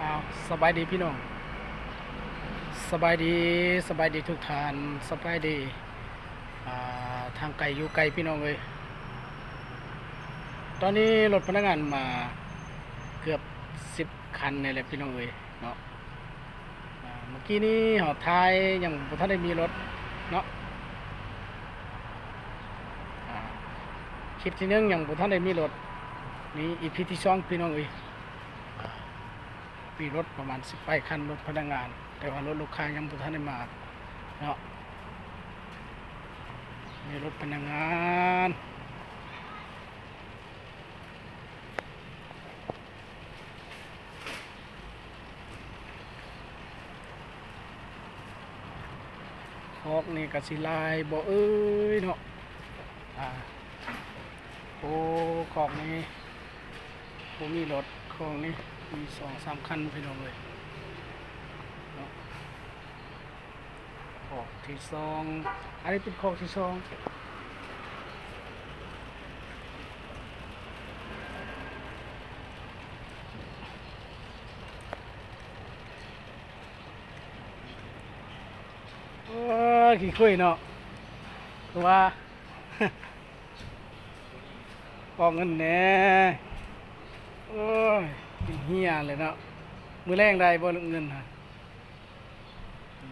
ອ້າວ ສະບາຍດີພີ່ນ້ອງ ສະບາຍດີ ສະບາຍດີທຸກທ່ານ ສະບາຍດີ ອ່າ ທາງໄກຢູ່ໄກພີ່ນ້ອງເອີຍ. ຕອນນີ້ລົດພະນັກງານມາເກືອບສິບຄັນນີ້ແຫຼະພີ່ນ້ອງເອີຍເນາະ. ອ່າ ເມື່ອກີ້ນີ້ເຮົາຖ່າຍຍັງບໍ່ທັນໄດ້ມີລົດເນາະ ອ່າ ຄລິບທີໜຶ່ງຍັງບໍ່ທັນໄດ້ມີລົດ ນີ້ອີພີທີສອງພີ່ນ້ອງເອີຍ. ມີລົດປະມານສິບປາຍຄັນ ລົດພະນັກງານ ແຕ່ວ່າລົດລູກຄ້າຍັງບໍ່ທັນໄດ້ມາເນາະ. ມີລົດພະນັກງານ ຄອກນີ້ກະຊິຫຼາຍບໍ່ເອີຍເນາະ. ອ່າ ໂອ້ ຄອກນີ້ບໍ່ມີລົດ ຄອກນີ້ມີສອງສາມຄັນພີ່ນ້ອງເອີຍເນາະ. ຄອກທີສອງ ອັນນີ້ເປັນຄອກທີສອງ. ເອີ ຂີ້ຄຸຍເນາະ ຄືວ່າ ອອກເງິນແດ່. ໂອ້ຍ ເປັນເຮຍເລີຍເນາະ. ມື້ແລງໄດ້ບໍ່ເງິນຫັ້ນ?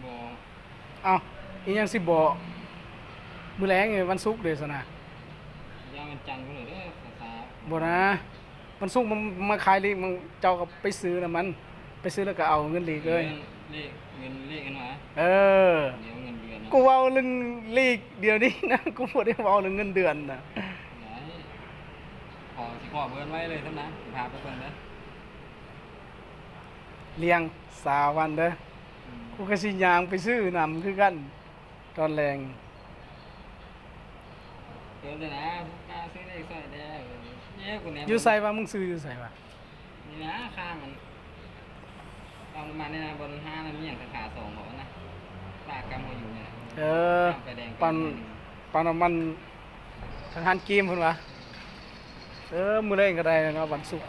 ບໍ່. ເອົ້າ ອີຫຍັງຊິບໍ່? ມື້ແລງນີ້ວັນສຸກເດ້ຊັ້ນນະ. ຢ່າງວັນຈັນພຸ້ນເດີ ສາສາ. ບໍ່ນະ ວັນສຸກມາ ມາຂາຍລີກ ເຈົ້າກໍໄປຊື້ນຳມັນ ໄປຊື້ແລ້ວກໍເອົາເງິນລີກເລີຍ. ເງິນ ເລກ ເງິນເລກຫັ້ນຫວາ? ເອີ ດຽວເງິນເດືອນນະ. ກູເວົ້າເລື່ອງລີກດຽວນີ້ນະ ກູບໍ່ໄດ້ເວົ້າເລື່ອງເງິນເດືອນນະ. ໄດ້ ຂໍ ຊິຂໍເບີນໄວ້ເລີຍຊັ້ນນະ ພາໄປເບິ່ງເດີ. ລ້ຽງສາວວັນເດີ. ອືມ ກູກໍຊິຍ່າງໄປຊື້ນຳຄືກັນຕອນແລງ. ເດີນເດີນະ ພວກກາຊື້ເລກຊ່ອຍແດ່. ເອີ ເອີ ຢູ່ໃສວະ? ມຶງຊື້ຢູ່ໃສວະ? ນີ້ນະ ຂ້າງອັນ ປ້ຳນ້ຳມັນນີ້ນະ ບ່ອນຮ້ານອັນຫຍັງສາຂາສອງເບາະນະ ປາກກຳເຮົາຢູ່ນີ້ນະ. ເອີ ປ້ຳ ປ້ຳນ້ຳມັນທາງຮ້ານເກມພຸ້ນຫວາ? ເອີ ມື້ແລງກໍໄດ້ແລ້ວເນາະ ວັນສຸກ.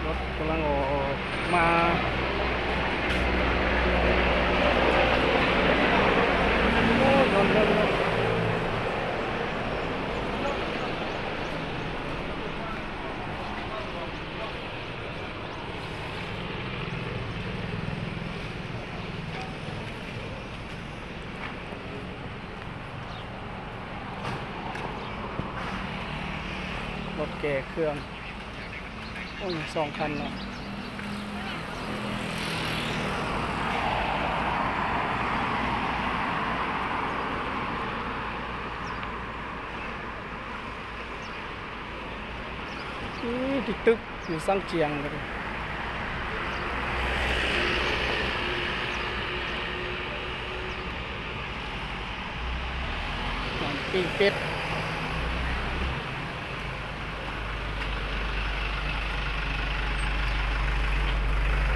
ລົດກຳລັງອອກມາ. ໂອ້ ໂດນ ໂດນ ໂດນ. ລົດແກ່ເຄື່ອງ ໂອ້ຍ ສອງຄັນເນາະ. ອື ຕິດຕຶກຢູ່ສັງຈຽງ ປີ້ງເປັດ.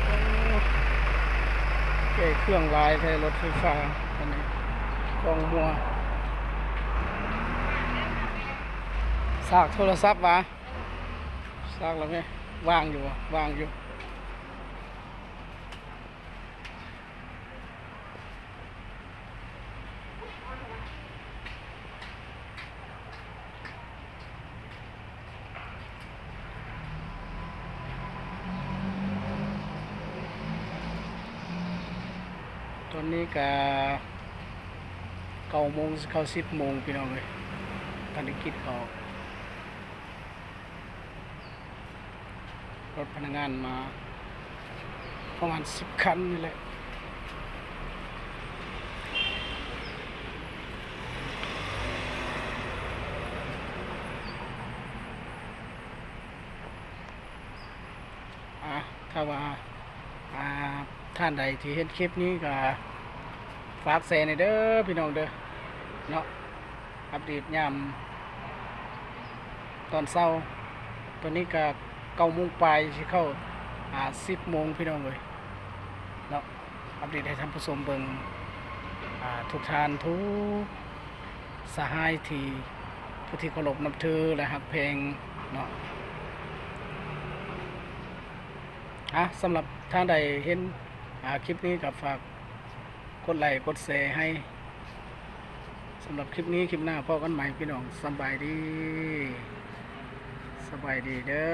ໂອ້ ແກ່ເຄື່ອງຫຼາຍແທ້ ລົດໄຟຟ້າອັນນີ້ ກອງມົວ. ຊາກໂທລະສັບຫວາ? ຊາກແລ້ວແມະ ວ່າງຢູ່ບໍ່? ວ່າງຢູ່. ຕອນນີ້ກະເກົ້າໂມງ ຊິເຂົ້າສິບໂມງ ພີ່ນ້ອງເອີຍ ພັນກິດເຂົາ. ລົດພະນັກງານມາປະມານສິບຄັນນີ້ແຫຼະ. ອ່າ ຖ້າວ່າ ອ່າ ທ່ານໃດທີ່ເຫັນຄລິບນີ້ກໍຝາກແຊແດ່ເດີພີ່ນ້ອງເດີເນາະ. ອັບເດດຍາມຕອນເຊົ້າ ຕອນນີ້ກໍເກົ້າໂມງປາຍ ຊິເຂົ້າ ອາ ສິບໂມງພີ່ນ້ອງເອີຍເນາະ. ອັບເດດໃຫ້ທ່ານຜູ້ຊົມເບິ່ງ ອາ ທຸກທ່ານ ທຸກສະຫາຍທີ່ ຜູ້ທີ່ເຄົາລົບນັບຖື ແລະ ຮັກແພງເນາະ. ອາ ສຳລັບທ່ານໃດເຫັນ ອາ ຄລິບນີ້ກໍຝາກກົດໄລກົດແຊໃຫ້. ສຳລັບຄລິບນີ້ ຄລິບໜ້າພໍ້ກັນໃໝ່ພີ່ນ້ອງ. ສະບາຍດີ ສະບາຍດີເດີ.